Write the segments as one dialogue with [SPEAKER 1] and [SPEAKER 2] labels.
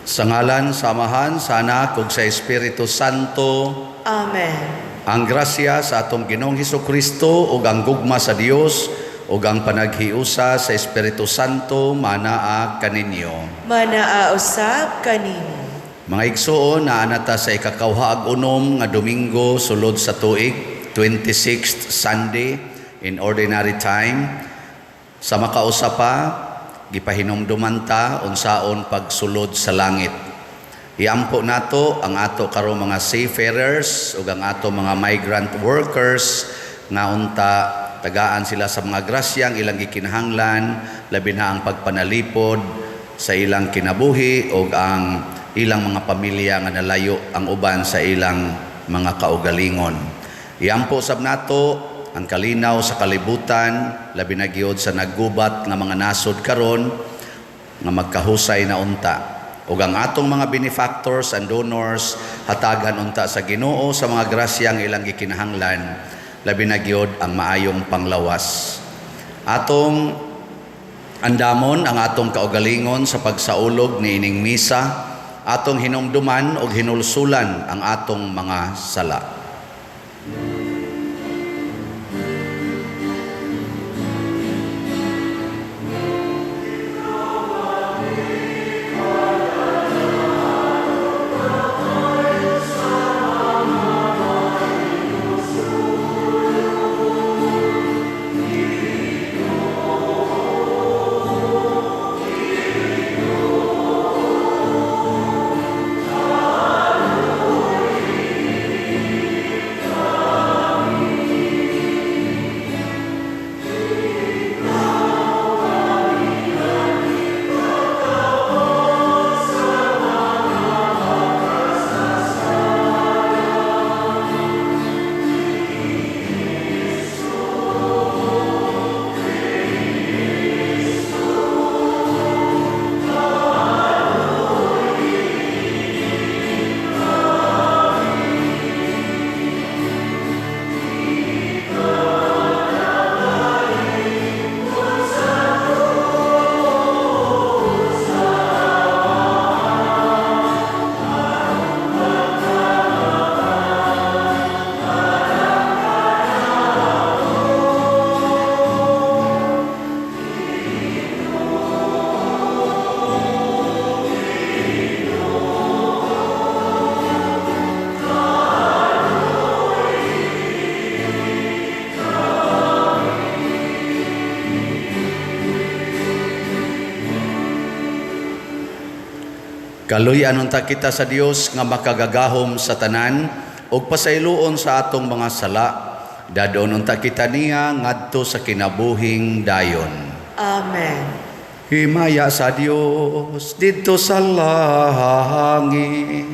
[SPEAKER 1] Sa ngalan sa Amahan, sa Anak ug sa Espiritu Santo.
[SPEAKER 2] Amen.
[SPEAKER 1] Ang grasya sa atong Ginoong Kristo ug ang gugma sa Dios ug ang panaghiusa sa Espiritu Santo manaa kaninyo.
[SPEAKER 2] Manaa usab kanimo.
[SPEAKER 1] Mga igsuon, naa na ta sa ikakauha ug 6 nga Domingo sulod sa tuig, 26th Sunday in Ordinary Time. Sa makausa pa, gipahinumduman ta unsaon pagsulod sa langit. Iampo nato ang ato karong mga seafarers ug ang ato mga migrant workers nga unta tagaan sila sa mga grasyang ilang gikinahanglan, labi na ang pagpanalipod sa ilang kinabuhi ug ang ilang mga pamilya nga nalayo ang uban sa ilang mga kaugalingon. Iampo sab nato ang kalinaw sa kalibutan, labi na gyud sa naggubat nga mga nasod karon nga magkahusay na unta. Ug ang atong mga benefactors and donors, hatagan unta sa Ginoo sa mga grasyang ilang gikinahanglan, labi na gyud ang maayong panglawas. Atong andamon ang atong kaugalingon sa pagsaulog niining misa, atong hinumduman ug hinulsulan ang atong mga sala. Kaluy-an unta kita sa Dios nga makagagahom sa tanan ug pasayloon sa atong mga sala. Dad-on unta kita niya ngadto sa kinabuhing dayon.
[SPEAKER 2] Amen.
[SPEAKER 1] Himaya sa Dios didto sa langit.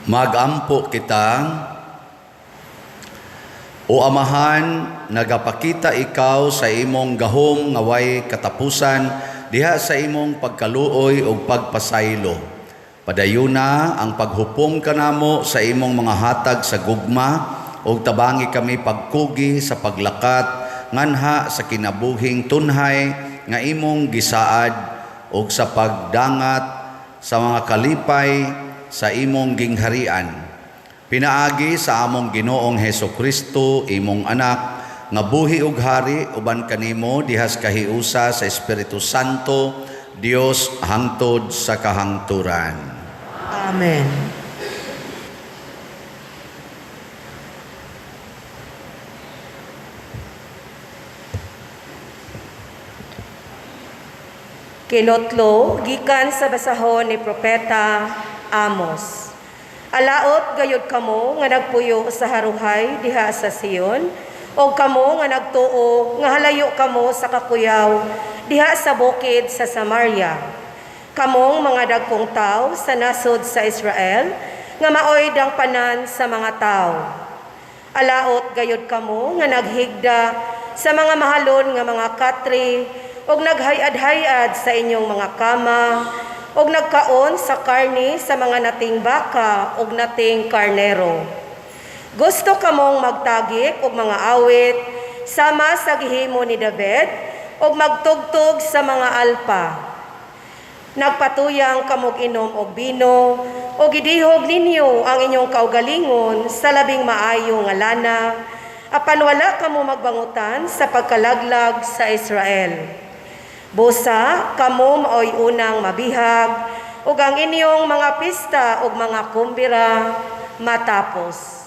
[SPEAKER 1] Magampo kita. O Amahan, nagapakita ikaw sa imong gahom nga way katapusan diha sa imong pagkaluoy ug pagpasaylo. Padayuna ang paghupong kanamo sa imong mga hatag sa gugma ug tabangi kami pagkugi sa paglakat nganha sa kinabuhing tunhay nga imong gisaad ug sa pagdangat sa mga kalipay sa imong gingharian. Pinaagi sa among Ginoong Heso Kristo, imong anak, nga buhi ug hari uban kanimo dihas kahiusa sa Espiritu Santo, Dios hangtod sa kahangturan.
[SPEAKER 2] Amen.
[SPEAKER 3] Kinotlo, gikan sa basahon ni Propeta Amos. Alaot gayud kamo nga nagpuyo sa haruhay diha sa Sion, o kamo nga nagtuo nga halayo kamo sa kakuyaw diha sa bukid sa Samaria. Kamong mga dagkong tawo sa nasod sa Israel nga maoy dangpanan sa mga tawo. Alaot gayud kamo nga naghigda sa mga mahalon nga mga katri ug naghay-ad-hayad sa inyong mga kama ug nagkaon sa karni sa mga nating baka ug nating karnero. Gusto kamong magtagik og mga awit sama sa gihimo ni David ug magtugtog sa mga alpa. Nagpatuyang kamog inom og bino o gidihog ninyo ang inyong kaugalingon sa labing maayo nga lana, apan wala kamo magbangutan sa pagkalaglag sa Israel. Busa kamo maoy unang mabihag ug ang inyong mga pista ug mga kumbira matapos.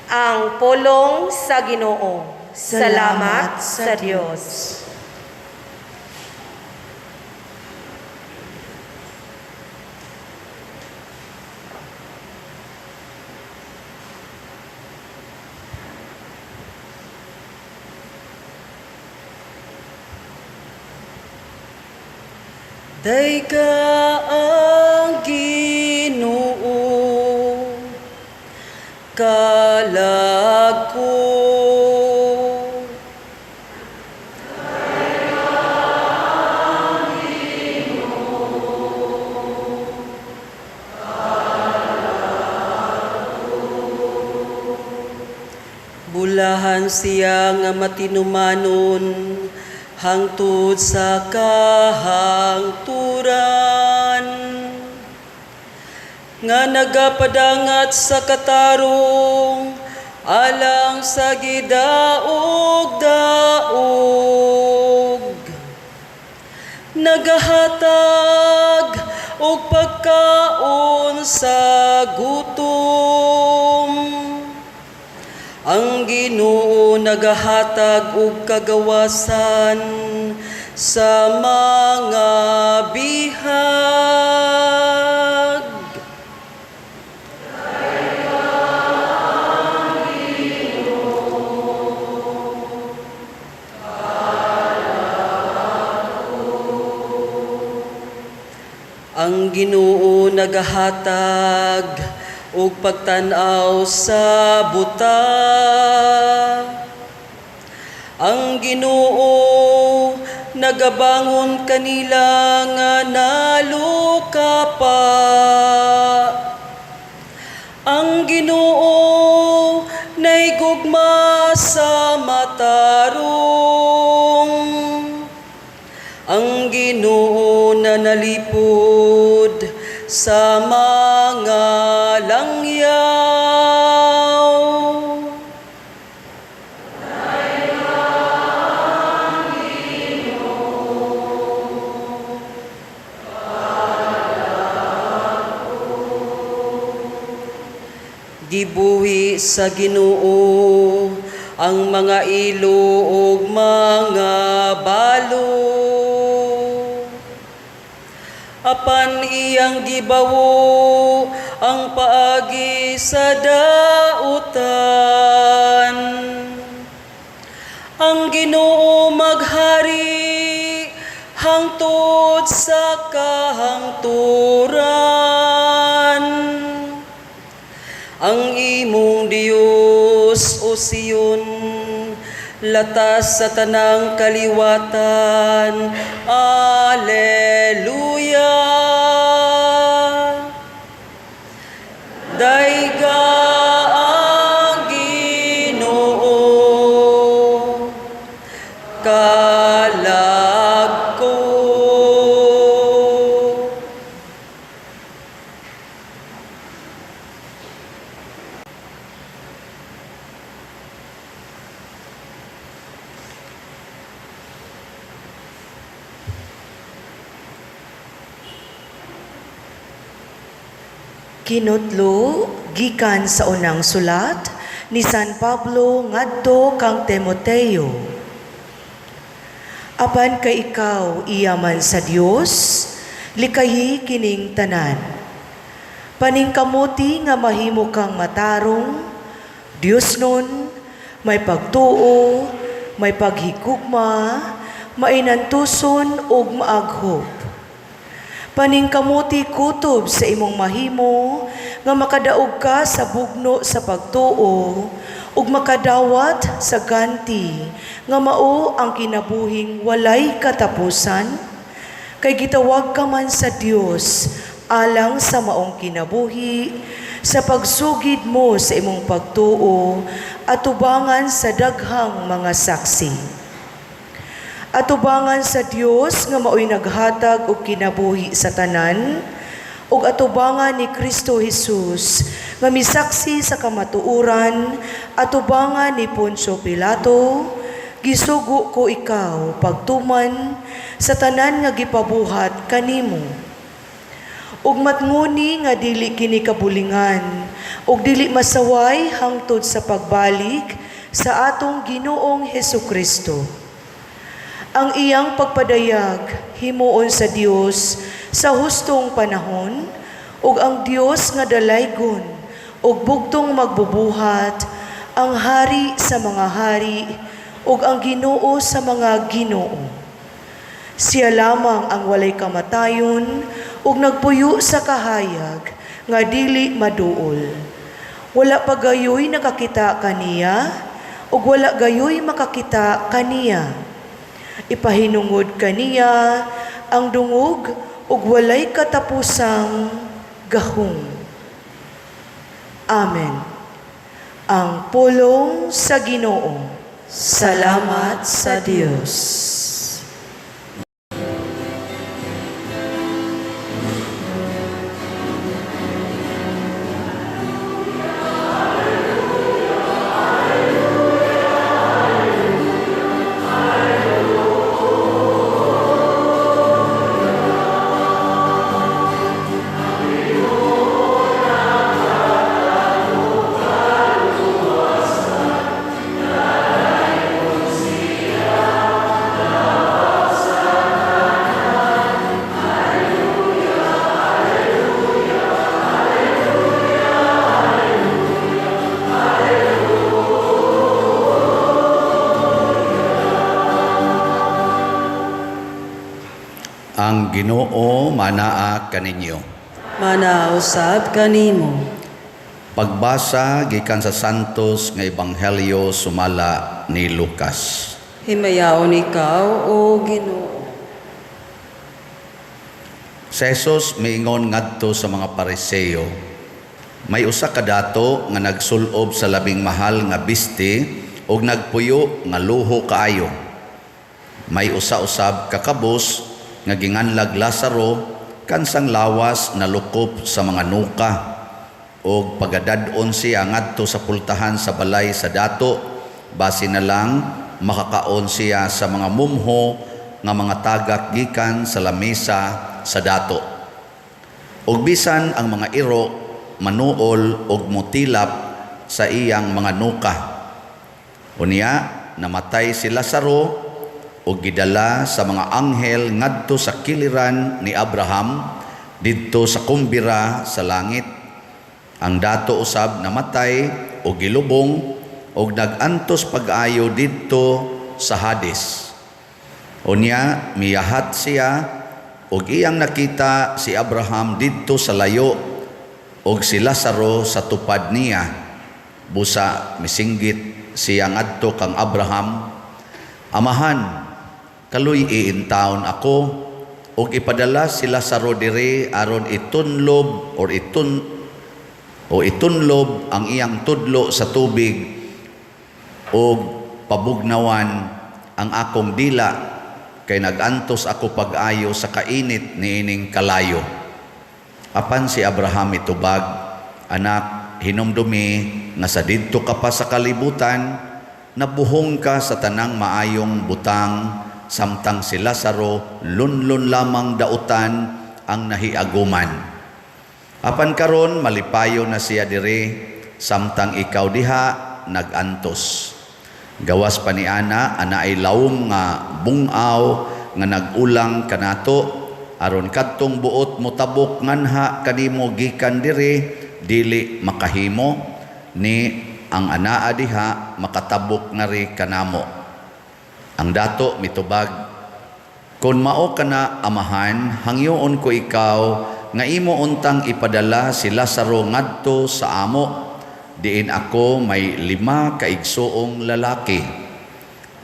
[SPEAKER 3] Ang polong sa Ginoo. Salamat sa Dios.
[SPEAKER 4] Dayga ang Ginoo, kalag ko. Dayga ang Ginoo, kalag ko. Bulahan siya nga matinumanon hangtod sa kahangturan, nga nagapadangat sa katarong alang sa gidaog-daog, nagahatag og pagkaon sa gutom. Ang Ginoo nagahatag og kagawasan sa mga bihag. Ang Ginoo nagahatag og pagtan-aw sa buta. Ang Ginoo nagabangon kanila nga nalukapa. Ang Ginoo naigugma sa matarong. Ang Ginoo nanalipod sa mga langyaw. Gibuhi sa Ginoo ang mga ilo ug mga balo. Apan iyang gibawo ang paagi sa dautan. Ang Ginoo maghari hangtod sa kahangturan. Dios, o Sion, latas sa tanang kaliwatan. Alleluia. Dayga ang Ginoo. Kalag ko.
[SPEAKER 2] Kinutlo gikan sa unang sulat ni San Pablo ngadto kang Timoteo. Apan kay ikaw iya man sa Dios, likayi kining tanan. Paningkamuti nga mahimo kang matarong, Diosnon, may pagtuo, may paghigugma, mainantuson ug maaghop. Paningkamuti kutob sa imong mahimo nga makadaog ka sa bugno sa pagtuo ug makadawat sa ganti nga mao ang kinabuhing walay katapusan, kay gitawag ka man sa Dios alang sa maong kinabuhi sa pagsugid mo sa imong pagtuo atubangan sa daghang mga saksi. Atubangan sa Dios nga maoy naghatag og kinabuhi sa tanan, ug atubangan ni Kristo Jesus nga misaksi sa kamatuoran, atubangan ni Poncio Pilato, gisugo ko ikaw pagtuman sa tanan nga gipabuhat kanimo. Ug matnguni nga dili kini kabulingan ug dili masaway hangtod sa pagbalik sa atong Ginoong Hesukristo. Ang iyang pagpadayag himuon sa Dios sa hustong panahon, ug ang Dios nga dalaygon ug bugtong magbubuhat, ang hari sa mga hari ug ang Ginoo sa mga ginoo. Siya lamang ang walay kamatayon ug nagpuyo sa kahayag nga dili maduol. Wala pa gayoy nakakita kaniya ug wala gayoy makakita kaniya. Ipahinungod kaniya ang dungog ug walay katapusang gahom. Amen. Ang pulong sa Ginoo.
[SPEAKER 4] Salamat sa Dios.
[SPEAKER 1] Ang Ginoo manaa kaninyo.
[SPEAKER 4] Manausab kanimo.
[SPEAKER 1] Pagbasa gikan sa Santos nga Ebanghelyo sumala ni Lucas.
[SPEAKER 4] Himayaon ikaw, o Ginoo.
[SPEAKER 1] Si Jesus miingon ngadto sa mga Pariseo, may usa ka dato nga nagsulob sa labing mahal nga biste ug nagpuyo nga luho kaayo. May usa-usab ka kabus nga ginganlag Lazaro kansang lawas nalukop sa mga nuka, og pagadad-on siya ngadto sa pultahan sa balay sa dato, basi na lang makakaon siya sa mga mumho nga mga tagak gikan sa lamesa sa dato. Og bisan ang mga iro manuol og mutilap sa iyang mga nuka. Unya namatay si Lazaro og gidala sa mga anghel ngadto sa kiliran ni Abraham didto sa kumbira sa langit. Ang dato usab namatay og gilubong og nag-antos pag-ayo didto sa Hades. Unya miyahat siya og iyang nakita si Abraham didto sa layo og si Lazaro sa tupad niya. Busa misinggit siya ngadto kang Abraham, "Amahan, kaluy-i intawon ako ug ipadala si Lazaro diri aron itunlob or itun o itunlob ang iyang tudlo sa tubig ug pabugnawan ang akong dila kay nagantos ako pag-ayo sa kainit niining kalayo." Apan si Abraham mitubag, "Anak, hinumdumi nga sa didto ka pa sa kalibutan, nabuhong ka sa tanang maayong butang, samtang si Lazaro lunlun lamang dautan ang nahiaguman. Apan karon malipayo na siya diri, samtang ikaw diha nagantos. Gawas pa niana, anaay lawom nga bungaw nga nag-ulang kanato, aron kadtong buot motabok nganha kanimo gikan diri dili makahimo, ni ang anaa diha makatabok ngari kanamo." Ang dato mitubag, "Kon mao kana, amahan, hangyoon ko ikaw nga imo untang ipadala si Lazaro ngadto sa amo, diin ako may 5 ka igsuong lalaki.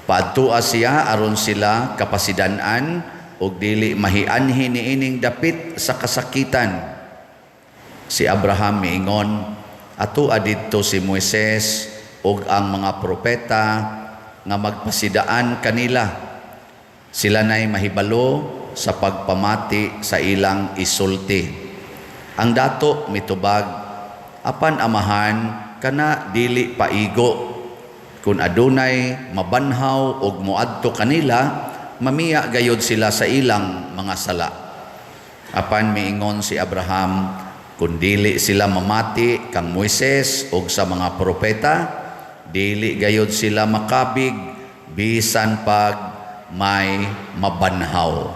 [SPEAKER 1] Paadtua siya aron sila kapasidan-an ug dili mahianhi niining dapit sa kasakitan." Si Abraham miingon, "Atua didto si Moises ug ang mga propeta nga magpasidaan kanila. Sila na'y mahibalo sa pagpamati sa ilang isulti." Ang dato mitubag, "Apan amahan, kana dili paigo. Kung adunay mabanhaw og moadto kanila, mamiya gayod sila sa ilang mga sala." Apan miingon si Abraham, "Kung dili sila mamati kang Moises og sa mga propeta, dili gayod sila makabig bisan pag may mabanhaw."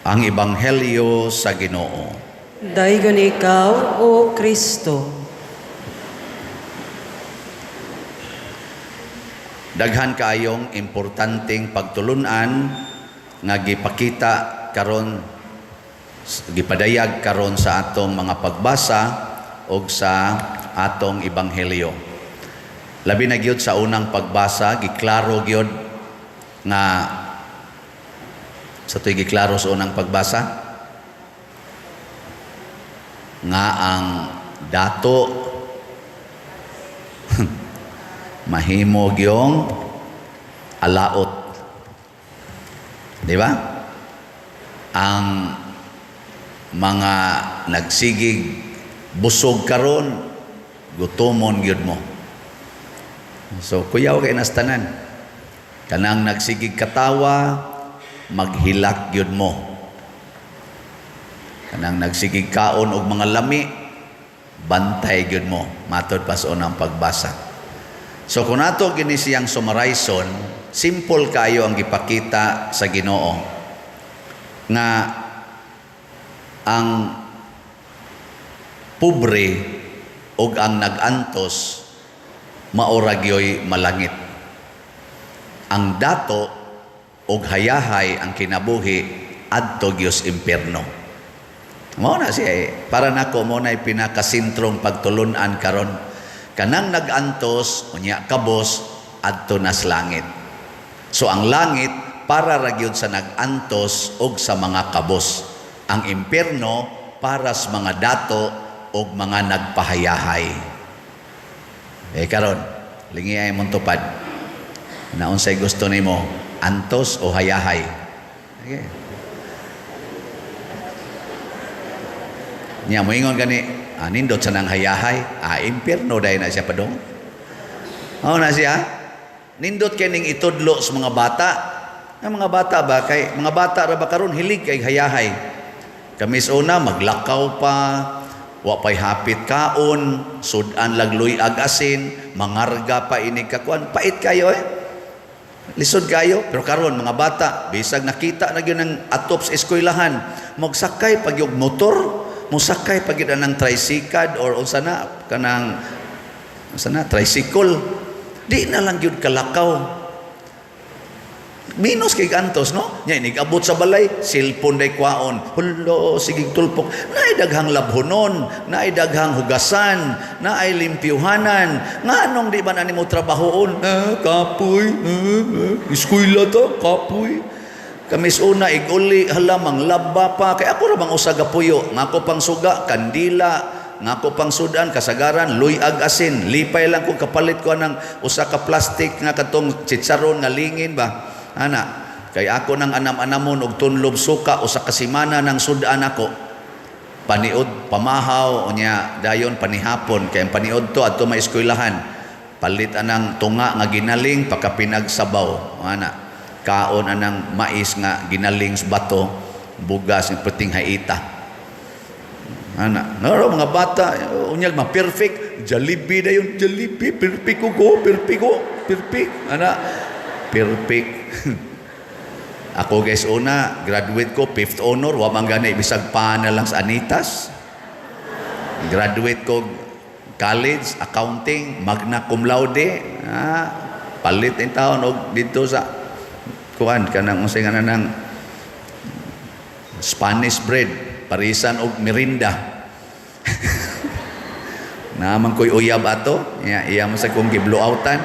[SPEAKER 1] Ang Ebanghelyo sa Ginoo.
[SPEAKER 4] Daygon ikaw, O Kristo.
[SPEAKER 1] Daghan kaayong importanteng pagtulunan nga gipakita karon, gipadayag karon sa atong mga pagbasa og sa atong ebanghelyo. Labi na gyud sa unang pagbasa, giklaro gyud nga sa to'y giklaro sa unang pagbasa nga ang dato mahimo gyong alaot. Di ba? Ang mga nagsigig busog karon, gutomon gyud mo. So kuyaw kay nastanan. Kanang nagsigig katawa, maghilak gyud mo. Kanang nagsigig kaon og mga lami, bantay gyud mo. Matod pa sa unang pagbasa. So kung ato gini siyang summarize-on, simple kayo ang gipakita sa Ginoo nga ang pobre ug ang nag-antos maura gyoy malangit. Ang dato ug hayahay ang kinabuhi adto gyud impierno. Mao na siya eh. Para nako mo na pinakasentrong pagtulunan karon. Kanang nag-antos unya kabos adto nas langit. So ang langit para ra gyud sa nag-antos og sa mga kabos. Ang impierno para sa mga dato og mga nagpahayahay. Karon, lingi ay mong tupad. Naunsay gusto nimo, antos o hayahay? Okay. Nya moingon gani, nindot sa nang hayahay, impierno dahil na siya padong. Mao na siya. Nindot kay ning itudlo sa mga bata. Ang mga bata ba kay mga bata ra ba karon hilig kay hayahay. Kami sa una maglakaw pa, wa pay hapit kaon, sudan lagluy ag asin, mangarga pa inig kakuan, pait kayo eh. Lisod kayo, pero karon mga bata, bisag nakita na gyud ang atop sa eskwelahan, magsakay pag yung motor, musakay pag yun ang tricycle or unsa na kanang unsa na tricycle, di na lang gyud kalakaw. Minus kay antos, no? Nya inig-abot sa balay, cellphone day kwaon. Hulo, sige tulpok. Naay daghang labhonon, naay daghang hugasan, naay limpyuhanan. Nganong di ba na nimo trabahoon? Eh, kapoy. Eh, eh, eskwela to, kapoy. Kamis una iguli, hala, manglaba pa kay ako ra bang usa ka puyo, ngako pang suga, kandila, ngako pang sudan, kasagaran luyag asin. Lipay lang ko kapalit ko ng usa ka plastic nga katong chicharon nga lingin ba ana, kay ako nang anam-anamon og tunlob suka. Usa ka semana nang sudan ako, paniud, pamahaw, unya dayon panihapon, kay ang paniud to adto may eskwelahan. Palit anang tunga nga ginaling pagkapinagsabaw ana, kaon anang mais nga ginaling sa bato, bugas ng puting haita ana. Ngaro mga bata, unyag ma-perfect Jollibee dayon. Jollibee, perfect ko ko, perfect ko, perfect ana, perfect. Ako guys, una graduate ko fifth honor, wa man gani bisag pana lang sa Anitas. Graduate ko college, accounting, magna cum laude. Ah, palit in taon og dito sa kuan, kanang unsay nga nang Spanish bread, parisan og merinda. Naman ko'y uyab ato, iya, iya mo sa kong giblooutan.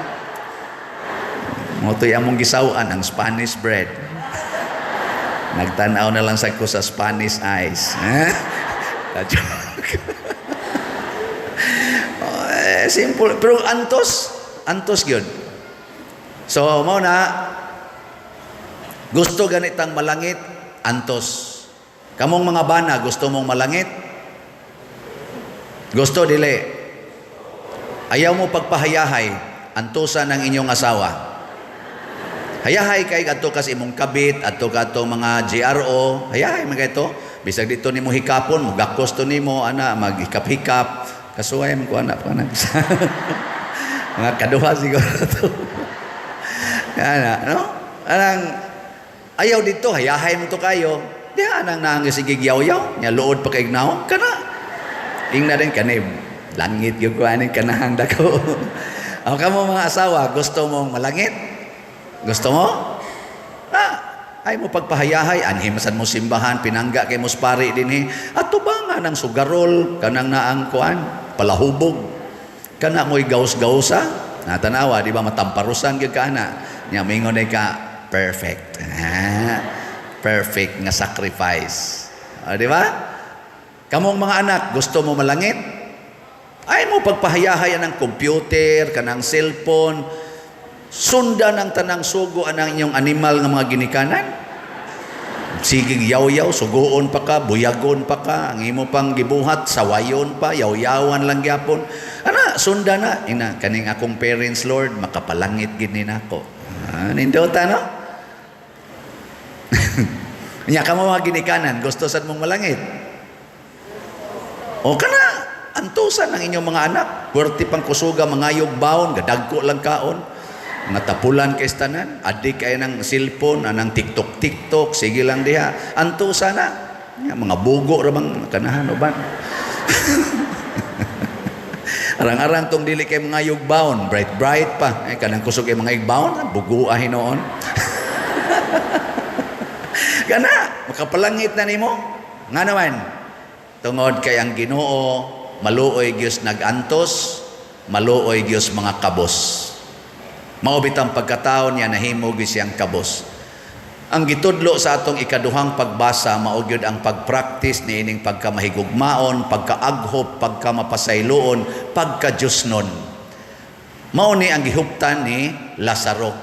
[SPEAKER 1] Mo to'y among gisawan ang Spanish bread. Nagtanaw na lang sa ko sa Spanish eyes. Eh? Joke. Oh, eh, simple. Pero antos, antos gyud. So, mao na, gusto ganitang malangit, antos. Kamong mga bana, gusto mong malangit? Gusto, dili? Ayaw mo pagpahayahay, antusan ng inyong asawa. Hayahay kay adto kas imong kabit, adto ka atong mga GRO, hayahay man kay to. Bisag dito nimo hikapon, mugakos to nimo ana, maghikap-hikap. Kasuway man ko ana pa na. Mga kaduha siguro to. Ana, no? Anang ayaw dito, hayahay mo to kayo. Diha anang naang sige yaw-yaw, nya luod pa kay naong kana. Ingna din kani langit gyud ko aning kanahang dako. Ang kamo mga asawa, gusto mong malangit? Gusto mo? Ah, ay mo pagpahayahay, anhi masan mo simbahan, pinangga kay mo pari dinhi. Ato ba nga ng sugarol, kanang naang kuan, palahubog. Kana mo'y gaus-gausa, natanawa, di ba matamparusan gyud ka ana. Nya mingon ka perfect. Ah, perfect nga sacrifice. Ah, di ba? Kamong mga anak, gusto mo malangit? Ay mo pagpahayahay ang computer, kanang cellphone, sundan ang tanang sugo anang inyong animal nga mga ginikanan. Sigig yaw-yaw, suguon pa ka, buyagon pa ka, ang imo pang gibuhat, sawayon pa, yaw-yawan lang gyapon. Ana, sundan na. Ina, kaning akong parents, Lord, makapalangit gid ni nako. Ah, nindota, no? Nya kamo mga ginikanan, gusto sad mong malangit? O kana, antusan ang inyong mga anak. Puwerte pang kusuga, mangayog baon, gadagko lang kaon. Mga tapulan kay tanan, adik kay ng cellphone, anang TikTok TikTok, sige lang diha. Antusan na. Nya, mga bugo ra bang kanahan o ban. Arang-arang tong dili kay mga baon, bright bright pa. Eh, kanang kusog kay mga baon, bugo hinoon. Kana, makapalangit na nimo. Nga naman, tungod kay ang Ginoo maluoy Dios nag-antos, maluoy Dios mga kabos. Mao bitang pagkatao niya, nahimo gyud siyang kabos. Ang gitudlo sa atong ikaduhang pagbasa mao gyud ang pagpractice niining pagkamahigugmaon, pagkaaghop, pagkamapasayloon, pagka-Diyosnon. Mao ni ang gihuptan ni Lazaro.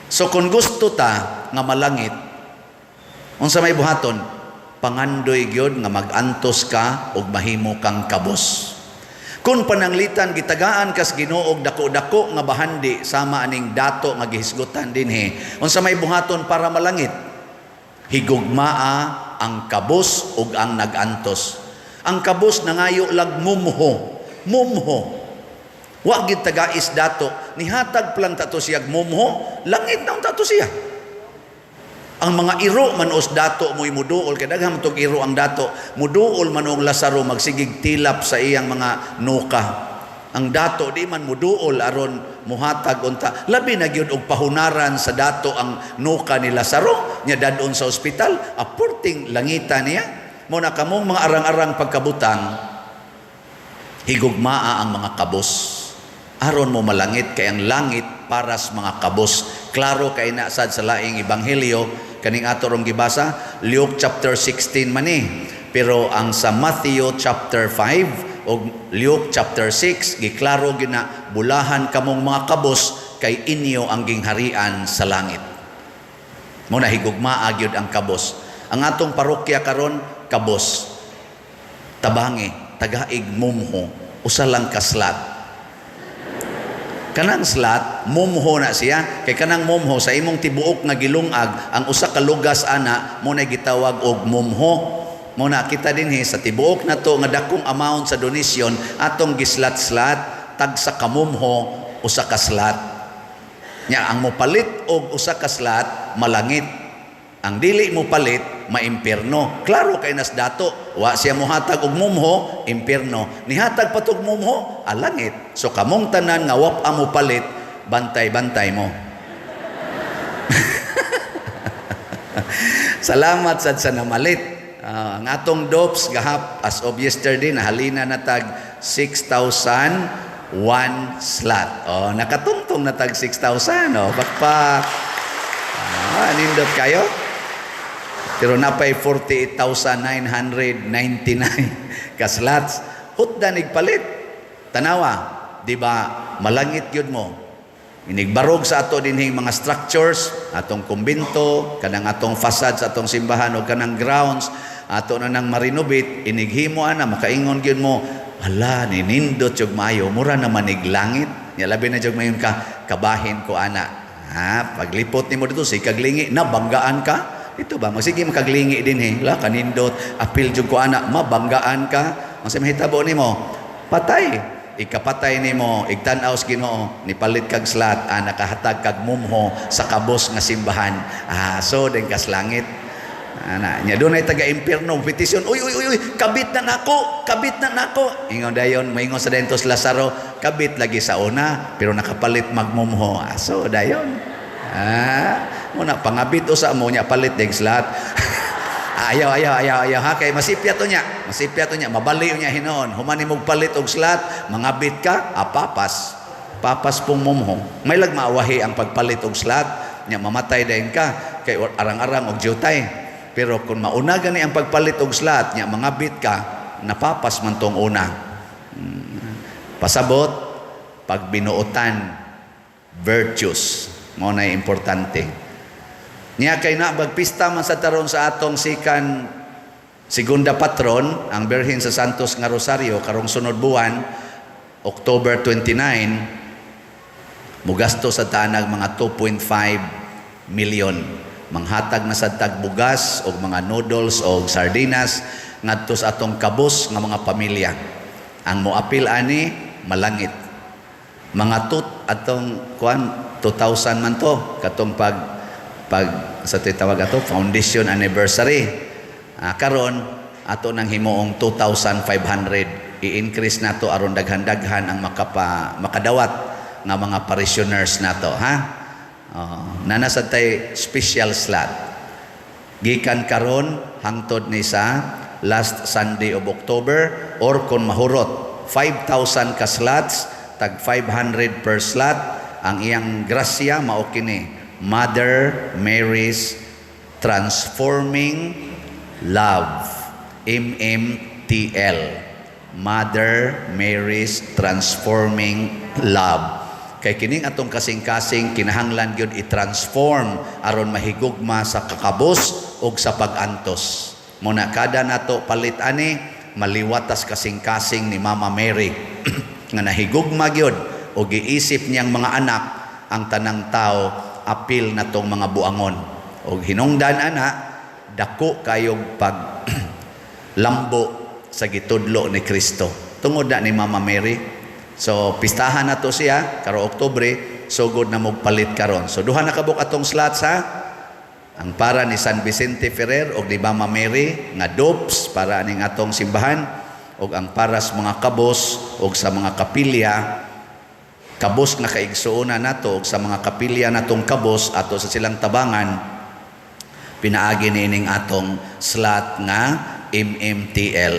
[SPEAKER 1] So kung gusto ta nga malangit, unsa may buhaton? Pangandoy gyud nga mag-antos ka ug mahimo kang kabos. Kung pananglitan gitagaan kas Ginoo og dako-dako nga bahandi sama aning dato nga gihisgutan dinhi, unsa may buhaton para malangit? Higugmaa ang kabos ug ang nag-antos. Ang kabos nangayo lag mumho, mumho. Wa gid tagais dato, nihatag pa lang tato siya mumho, langit na unta to siya. Ang mga iro man os dato mo'y muduol, kay daghan man tog iro ang dato, muduol man og Lazaro magsigig tilap sa iyang mga nuka. Ang dato di man muduol aron muhatag unta. Labi na gyud og pahunaran sa dato ang nuka ni Lazaro nya dadon sa ospital, aporting langita niya. Mo na kamong mga arang-arang pagkabutang, higugmaa ang mga kabos. Aron mo malangit, kay ang langit para sa mga kabos. Klaro kay na sad sa laing ebanghelyo kaning ato rong gibasa, Luke chapter 16 man ni. Pero ang sa Matthew chapter 5 og Luke chapter 6, giklaro gina, bulahan kamong mga kabos kay inyo ang gingharian sa langit. Mo na higugmaa gyud ang kabos. Ang atong parokya karon kabos. Tabangi, tagaig mumho, usa lang ka slot. Kanang slot, mumho na siya. Kay kanang mumho, sa imong tibuok nga gilungag, ang usa ka lugas ana, mo na gitawag og mumho. Mo na kita dinhi sa tibuok na to nga dakong amount sa donation, atong gislat-slat, tag sa kamumho, usa ka slot. Nya ang mopalit og usa ka slot, malangit. Ang dili mo palit, maimpierno. Klaro kay nas dato, wa siya mohatag og mumho, impierno. Nihatag pa tog mumho, alangit. So kamong tanan nga wa pa mo palit, bantay-bantay mo. Salamat sad sa namalit. Ang atong dopes gahap as of yesterday nahalina na tag 6,001 slot. Oh, nakatungtong na tag 6,000, oh. Pakpak. Nindot kayo. Pero napay 48,999 ka slots. Hutdan igpalit. Tanawa, di ba malangit gyud mo? Inigbarog sa ato dinhing mga structures, atong kumbinto, kanang atong facade sa atong simbahan o kanang grounds, ato na nang ma-renovate, inighimo ana, makaingon gyud mo, "Hala, ninindot jud maayo, mura na manig langit." Nya labi na jud mayon ka, kabahin ko ana. Ha, paglipot nimo dito si kaglingi, nabanggaan ka. Ito ba, magsige makaglingi dinhi, la kanindot, apil jud ko ana, mabanggaan ka. Ang sa mahitabo nimo, patay. Ikapatay nimo, igtan-aw sa Ginoo, nipalit kag slot, nakahatag kag mumho sa kabos nga simbahan. So den kas langit. Ana, nya dunay taga impierno petisyon, "Uy, uy, uy, uy, kabit na nako, kabit na nako." Ingon dayon, maingon sa dentos Lazaro, "Kabit lagi sa una, pero nakapalit magmumho." So dayon. Muna pangabit usa mo nya palit ding slot. Ayaw, ayaw, ayaw, ayaw ha, kay masipya to niya. Masipya to niya, mabaliw niya hinuon. Human nimo palit og slot, mangabit ka, apapas. Papas pong mumho. May lag maawahi ang pagpalit og slot, nya mamatay dayon ka kay arang-arang og jutay. Pero kung mauna gani ang pagpalit og slot, nya mangabit ka, napapas man tong una. Pasabot, pag binuotan, virtues, mao na importante. Niya kay na magpista man sa taron sa atong sikan segunda patron, ang Birhen sa Santos nga Rosario, karong sunod buwan, October 29, mugasto sa tanag mga 2.5 million. Manghatag na sa tagbugas og mga noodles og sardinas ngadto sa atong kabos nga mga pamilya. Ang moapil ani malangit. Mga tut atong kuan 2,000 man to katong pag pag sa tawag ato foundation anniversary. Karon ato nang himuong 2,500, i-increase nato aron daghan-daghan ang makadawat nga mga parishioners nato, ha. Nana sa tay special slot. Gikan karon hangtod ni sa last Sunday of October or kung mahurot, 5,000 ka slots, tag 500 per slot. Ang iyang grasya mao kini, Mother Mary's Transforming Love, MMTL, Mother Mary's Transforming Love. Kay kining atong kasing-kasing kinahanglan gyud i-transform aron mahigugma sa kakabos ug sa pag-antos. Muna kada nato palit ani maliwatas kasing-kasing ni Mama Mary nga nahigugma gyud og giisip niyang mga anak ang tanang tao, apil na tong mga buangon. Og hinungdan ana, dako kayog pag lambo sa gitudlo ni Kristo. Tungod na ni Mama Mary. So pistahan na to siya karo Oktubre, sugod na mogpalit karon. So duha na kabuk atong slots ha. Ang para ni San Vicente Ferrer og ni Mama Mary nga dopes para aning atong simbahan Ug ang para sa mga kabos ug sa mga kapilya, kabos nga kaigsuonan nato ug sa mga kapilya natong kabos, ato sa silang tabangan pinaagi niining atong slot nga MMTL.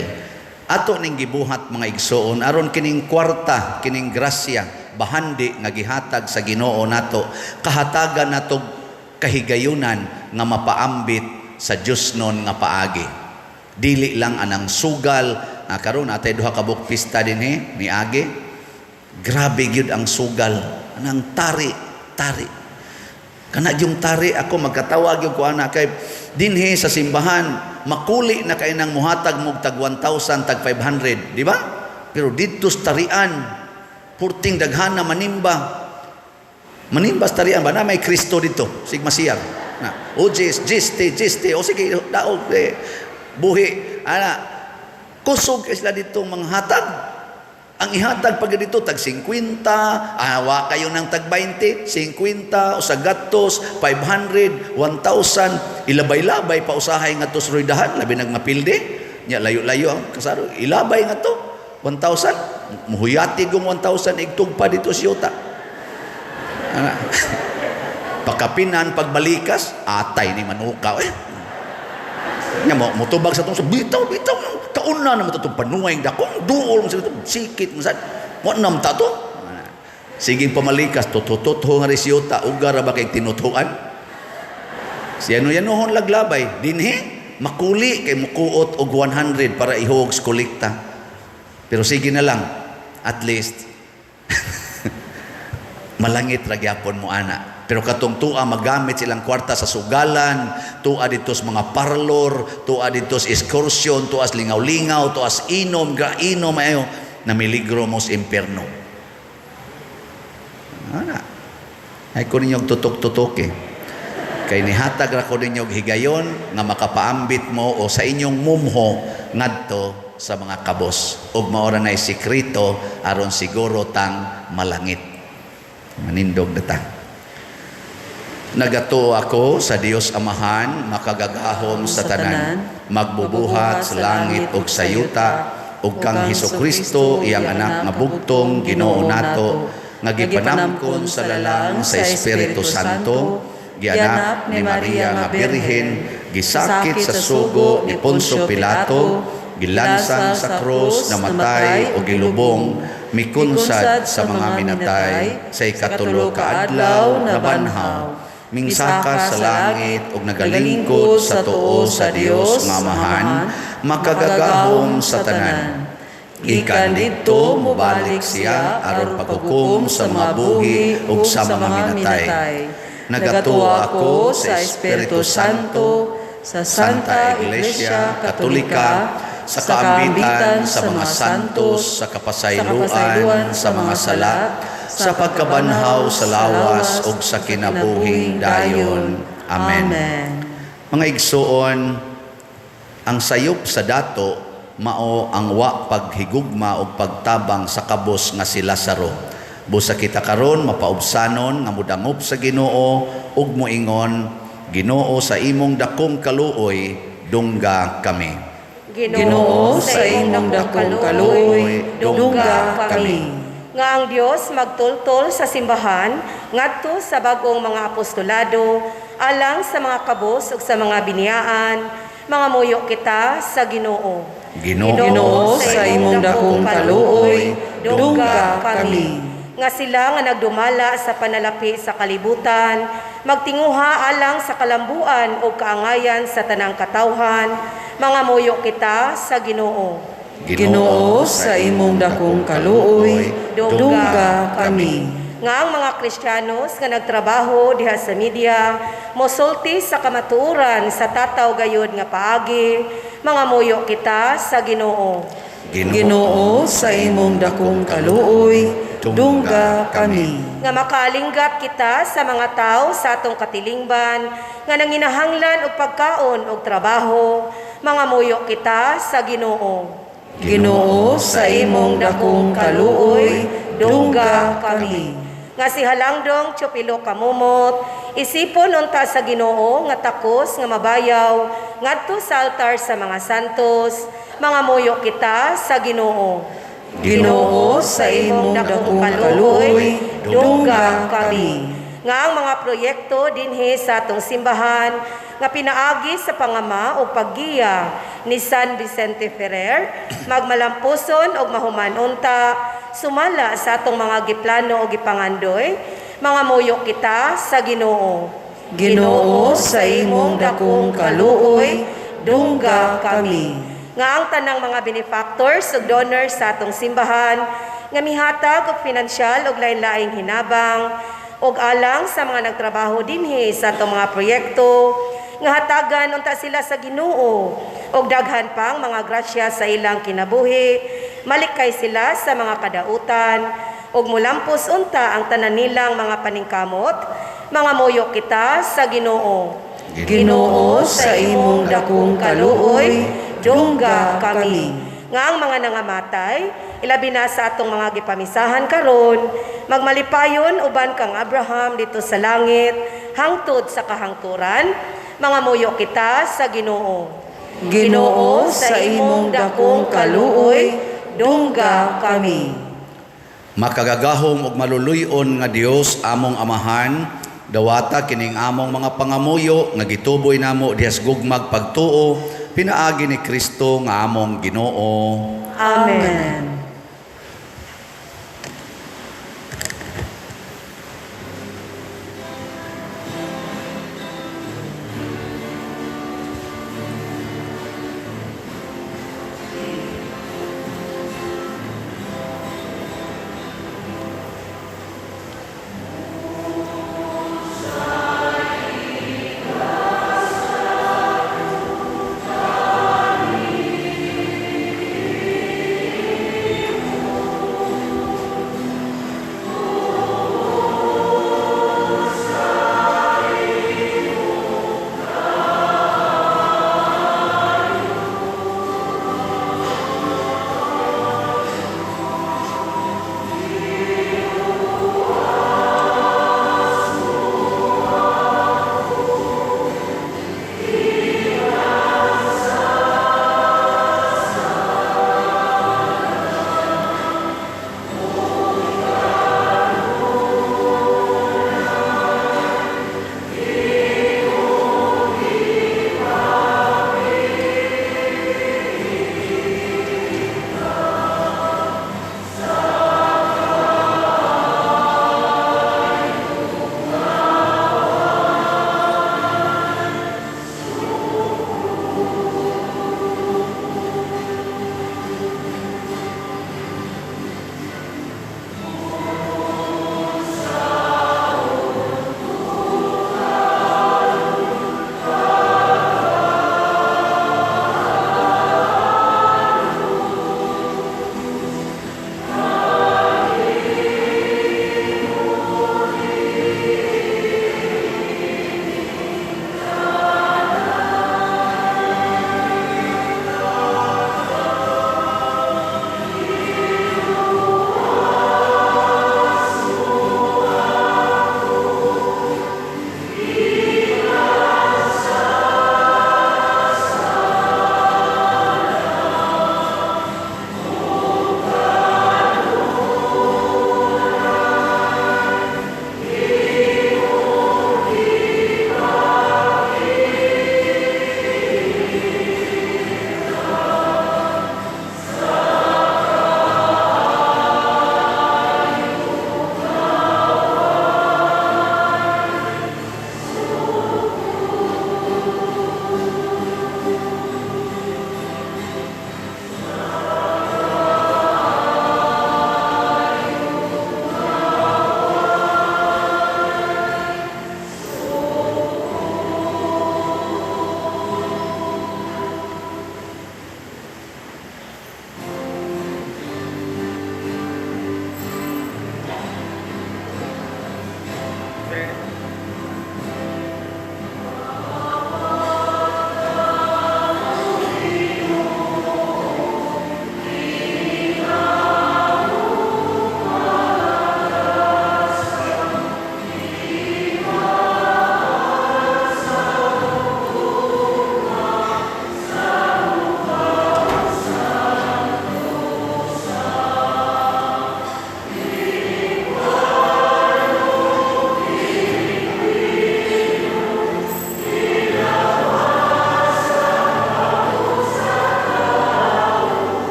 [SPEAKER 1] Ato ning gibuhat, mga igsoon, aron kining kwarta, kining grasya, bahandi nga gihatag sa Ginoo nato, kahatagan nato kahigayunan nga mapaambit sa Diosnon nga paagi. Dili lang anang sugal, karon atay duha ka buok pista dinhi niagi. Grabe gyud ang sugal, anang tari, tari. Kana yung tari, ako magkatawa gyud ko ana kay dinhi sa simbahan makuli na kay nang muhatag mo tag 1,000, tag 500, di ba? Pero didto sa tarian, purting daghana manimba. Manimba sa tarian ba na may Kristo dito, sigma siyar. Na, o jis, jis, te, jis, te, o sige, daog, eh, buhi. Ana, kusog kay sila dito mga hatag. Ang ihatag pag dito, tag 50, awa kayo ng tag 20, 50, o sa gatos, 500, 1,000, ilabay-labay pa usahay nga to sa roydahan, labi nagmapilde, nya layo-layo ang kasaro, ilabay nga to, 1,000, muhuyati gong 1,000, igtug pa dito siyota. Ana. Pakapinan, pagbalikas, atay ni manukaw. Eh. Nya mo mutubag sa tong sa bitaw bitaw kauna na mo itong panuay dakong duol mo sa ito sikit mo sa mo nam ta to. Sige, pamalikas tutututho nga resiyota, ugar ra ba kay tinutuan siya no yanuhon laglabay dinhi, makuli kay mukuot og 100 para ihog sa kolekta. Pero sige na lang, at least malangit ra gyapon mo ana. Pero katong tua magamit silang kwarta sa sugalan, tua dito sa mga parlor, tua dito sa excursion, tua sa lingaw-lingaw, tua sa inom, gra inom ayo, namiligro mo sa impierno. Ana. Ay ko ninyong tutok-tutok eh. Kay nihatag ra ko ninyong higayon nga makapaambit mo o sa inyong mumho ngadto sa mga kabos. Ug mao ra nay sekreto aron siguro tang malangit. Manindog na ta. Nagatuo ako sa Dios Amahan, makagagahom sa tanan, magbubuhat sa langit ug sa yuta, ug kang Hesukristo, iyang anak nga bugtong, Ginoo nato, nga gipanamkon sa lalang sa Espiritu Santo, gianak ni Maria nga Birhen, gisakit sa sugo ni Poncio Pilato, gilansang sa krus, namatay o gilubong, mikunsad sa mga minatay, sa ikatulo ka adlaw nabanhaw, mingsaka sa langit ug nagalingkod sa tuo sa Dios nga Amahan, makagagahom sa tanan. Gikan didto mobalik siya aron paghukom sa mga buhi ug sa mga minatay. Nagatuo ako sa Espiritu Santo,
[SPEAKER 4] sa Santa Iglesia Katolika,
[SPEAKER 1] sa kaambitan sa mga santos, sa kapasayloan sa mga sala, sa pagkabanhaw sa lawas ug sa kinabuhing dayon. Amen. Mga igsuon, ang sayop sa dato mao ang wa paghigugma o pagtabang sa kabos nga si Lazaro. Busa kita karon mapaubsanon nga mudangop sa Ginoo ug moingon, "Ginoo, sa imong dakong kaluoy, dungga kami."
[SPEAKER 4] Ginoo, sa imong dakong kaluoy, dungga kami.
[SPEAKER 3] Nga ang Dios magtultol sa simbahan ngadto sa bag-ong mga apostolado alang sa mga kabos ug sa mga biniyaan, mangamuyo kita sa Ginoo.
[SPEAKER 1] Ginoo,
[SPEAKER 4] Ginoo, sa imong dakong kaluoy, dungga kami.
[SPEAKER 3] Nga sila nga nagdumala sa panalapi sa kalibutan, magtinguha alang sa kalambuan o kaangayan sa tanang katawhan, mangamuyo kita sa Ginoo.
[SPEAKER 4] Ginoo, sa imong dakong kaluoy, dungga kami.
[SPEAKER 3] Nga ang mga Kristiyanos nga nagtrabaho diha sa media mosulti sa kamatuoran sa tataw gayud nga paagi, mangamuyo kita sa Ginoo.
[SPEAKER 4] Ginoo, sa imong dakong kaluoy, dungga kami.
[SPEAKER 3] Nga makaalinggat kita sa mga tao sa atong katilingban nga nanginahanglan og pagkaon og trabaho, mangamuyo kita sa Ginoo.
[SPEAKER 4] Ginoo, sa imong dakong kaluoy, dungga kami.
[SPEAKER 3] Nga Nga si Halangdong Chupilo Kamumot, isipon unta sa Ginoo nga takos nga mabayaw ngadto sa altar sa mga santos, mga muyo kita sa Ginoo.
[SPEAKER 4] Ginoo, sa imong dakong kaluoy, dungga kami.
[SPEAKER 3] Nga ang mga proyekto dinhi sa atong simbahan nga pinaagi sa pangama o paggiya ni San Vicente Ferrer magmalampuson og mahuman unta sumala sa atong mga giplano o gipangandoy, mga muyo kita sa Ginoo.
[SPEAKER 4] Ginoo, sa imong dakong kaluoy, dungga kami.
[SPEAKER 3] Nga ang tanang mga benefactors ug donors sa atong simbahan nga mihatag og pinansyal og lain-laing hinabang ug alang sa mga nagtrabaho dinhi sa atong mga proyekto nga hatagan unta sila sa Ginoo og daghan pang mga grasya sa ilang kinabuhi, malikay sila sa mga kadautan ug mulampos unta ang tanan nilang mga paningkamot, mga muyo kita sa Ginoo.
[SPEAKER 4] Ginoo, sa imong dakong kaluoy, dungga kami.
[SPEAKER 3] Nga ang mga nangamatay, ilabi na sa atong mga gipamisahan karon, magmalipayon uban kang Abraham dito sa langit, hangtod sa kahangturan, mga muyo kita sa Ginoo.
[SPEAKER 4] Ginoo, sa imong dakong kaluoy, dungga kami.
[SPEAKER 1] Makagagahom ug maluluy-on nga Dios among Amahan, dawata kining among mga pangamuyo nga gituboy namo dihas gugmag pagtuo pinaagi ni Kristo nga among Ginoo.
[SPEAKER 3] Amen.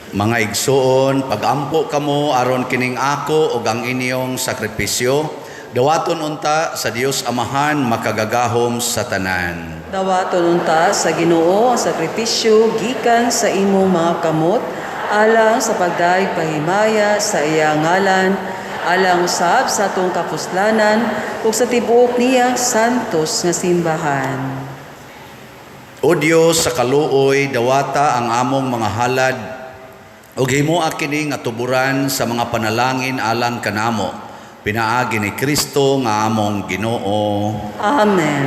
[SPEAKER 1] Mga igsuon, pagampo kamo aron kining ako ug ang inyong sakripisyo, dawaton unta sa Dios Amahan makagagahom sa tanan.
[SPEAKER 4] Dawaton unta sa Ginoo ang sakripisyo gikan sa imong mga kamot alang sa pagdayeg pahimaya sa iyang ngalan, alang usab sa atong kapuslanan ug sa tibuok niyang santos nga simbahan.
[SPEAKER 1] O Dios, sa kaluoy dawata ang among mga halad ug himoa kini nga tuburan sa mga panalangin alang kanamo, pinaagi ni Kristo nga among Ginoo.
[SPEAKER 4] Amen.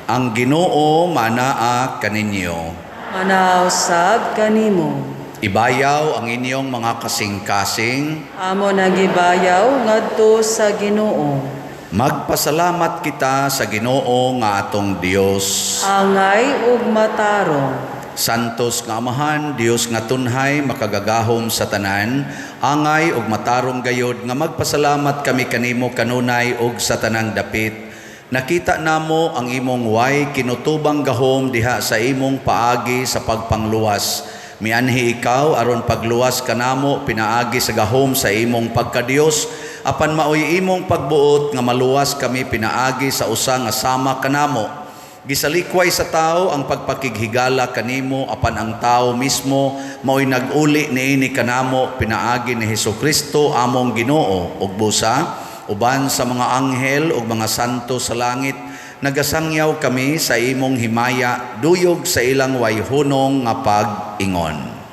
[SPEAKER 1] Ang Ginoo manaa kaninyo.
[SPEAKER 4] Manaw sab kanimo.
[SPEAKER 1] Ibayaw ang inyong mga kasing-kasing.
[SPEAKER 4] Amo nagibayaw ngadto sa Ginoo.
[SPEAKER 1] Magpasalamat kita sa Ginoo nga atong Dios.
[SPEAKER 4] Angay ug matarong.
[SPEAKER 1] Santos nga Amahan, Dios nga tunhay, makagagahom sa tanan, angay ug matarong gayod nga magpasalamat kami kanimo kanunay ug sa tanang dapit. Nakita namo ang imong way kinutubang gahom diha sa imong paagi sa pagpangluwas. Mianhi ikaw aron pagluwas kanamo pinaagi sa gahom sa imong pagkadiyos, apan maoy imong pagbuot nga maluwas kami pinaagi sa usa nga sama kanamo.Gisalikway sa tao ang pagpakighigala kanimo, apan ang tao mismo maoy nag-uli niini kanamo pinaagi ni Hesukristo among Ginoo. Ug busa uban sa mga anghel ug mga santo sa langit, nagasangyaw kami sa imong himaya duyog sa ilang wayhunong nga pag-ingon.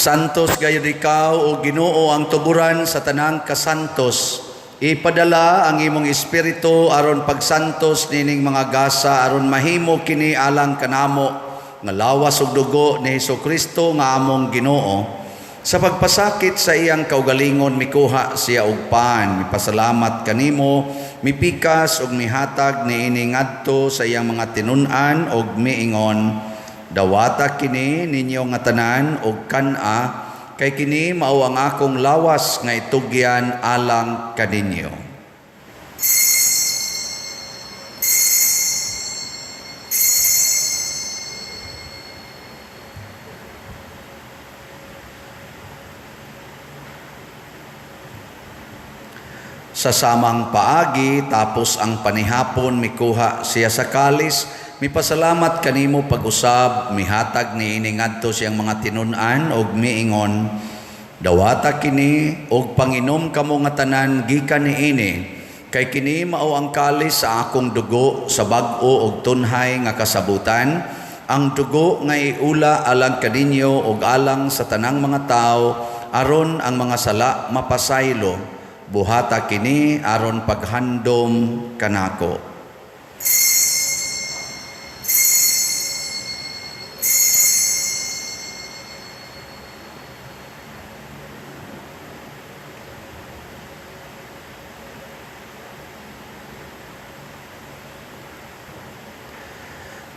[SPEAKER 1] Santos gayud ikaw, o Ginoo, ang tuburan sa tanang kasantos. Ipadala ang imong espiritu aron pagsantos nining mga gasa aron mahimo kini alang kanamo nga lawas ug dugo ni Hesukristo nga among Ginoo. Sa pagpasakit sa iyang kaugalingon mikuha siya og pan, mipasalamat kanimo, mipikas ug mihatag niini ngadto sa iyang mga tinun-an ug miingon, dawata kini ninyo nga tanan og kan-a, kay kini mao ang akong lawas nga itugyan alang kaninyo. Sa samang paagi, tapos ang panihapon, mikuha siya sa kalis, mipasalamat kanimo pag-usab, mihatag niini ngadto siyang mga tinun-an og miingon, dawata kini og panginom kamo nga tanan gikan niini, kay kini mao ang kalis sa akong dugo sa bag-o og tunhay nga kasabutan, ang dugo nga iula alang kaninyo og alang sa tanang mga tawo aron ang mga sala mapasaylo. Buhata kini aron paghandom kanako.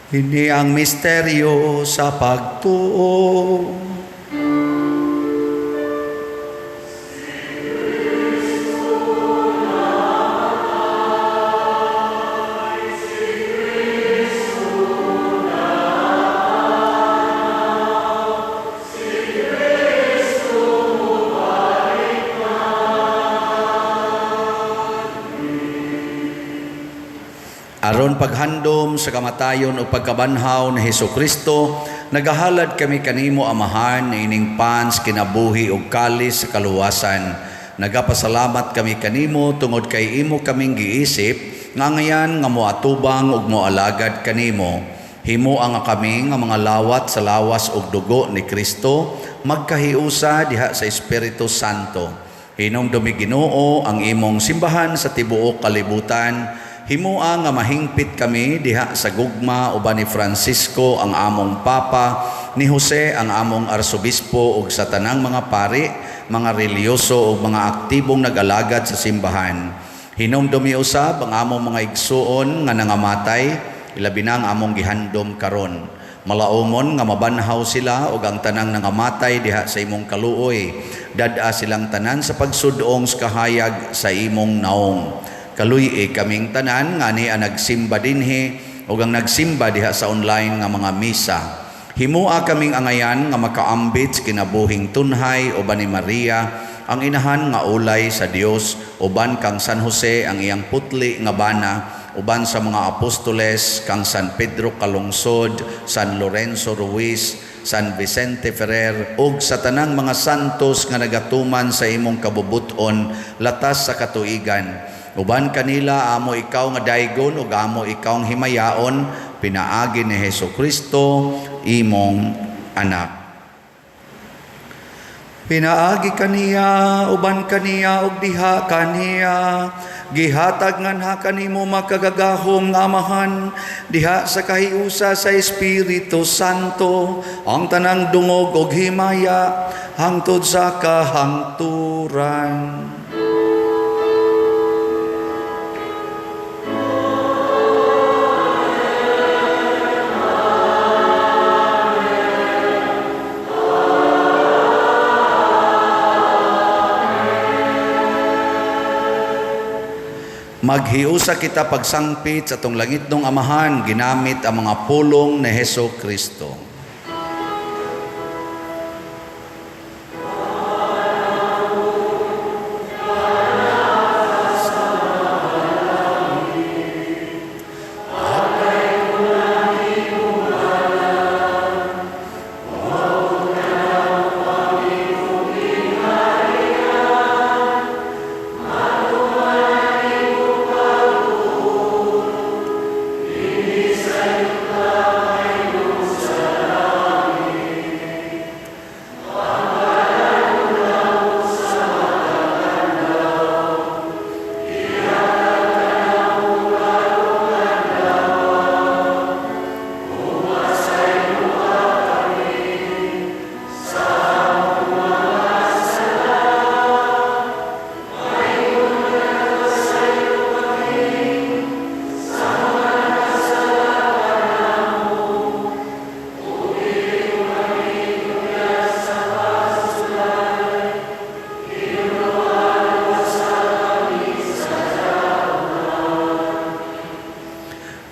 [SPEAKER 1] Ini ang misteryo sa pagtuo. Aron paghandom sa kamatayon o pagkabanhaw ni Hesukristo, nagahalad kami kanimo, Amahan, ining pans kinabuhi ug kalis sa kaluwasan. Nagapasalamat kami kanimo tungod kay imo kaming giisip nga ngayan nga moatubang ug moalagad kanimo. Himoa nga kami nga mga lawat sa lawas ug dugo ni Kristo, magkahiusa diha sa Espiritu Santo. Hinumdumi, Ginoo, ang imong simbahan sa tibuok kalibutan. Himoa nga mahingpit kami diha sa gugma uban ni Francisco ang among Papa, ni Jose ang among Arsobispo ug sa tanang mga pari, mga relihiyoso ug mga aktibong nag-alagad sa simbahan. Hinumdumi usab ang among mga igsuon nga nangamatay, ilabi na ang among gihandom karon. Malaumon nga mabanhaw sila ug ang tanang nangamatay diha sa imong kaluoy. Dad-a silang tanan sa pagsudong sa kahayag sa imong naong. Kaluy-i kaming tanan nga ni ang nagsimba dinhi ug ang nagsimba diha sa online nga mga misa. Himoa kaming angayan nga makaambit sa kinabuhing tunhay uban ni Maria ang inahan nga ulay sa Dios, uban kang San Jose ang iyang putli nga bana, uban sa mga apostoles kang San Pedro Calungsod, San Lorenzo Ruiz, San Vicente Ferrer ug sa tanang mga santos nga nagatuman sa imong kabubut-on latas sa katuigan. Uban kanila amo ikaw nga daygon ug amo ikaw ang himayaon pinaagi ni Hesukristo imong anak. Pinaagi kaniya, uban kaniya ug diha kaniya, gihatag nganha kanimo makagagahom nga Amahan diha sa kahiusa sa Espiritu Santo ang tanang dungog ug himaya hangtod sa kahangturan. Maghiusa kita pagsangpit sa atong langitnong Amahan ginamit ang mga pulong ni Heso Kristo.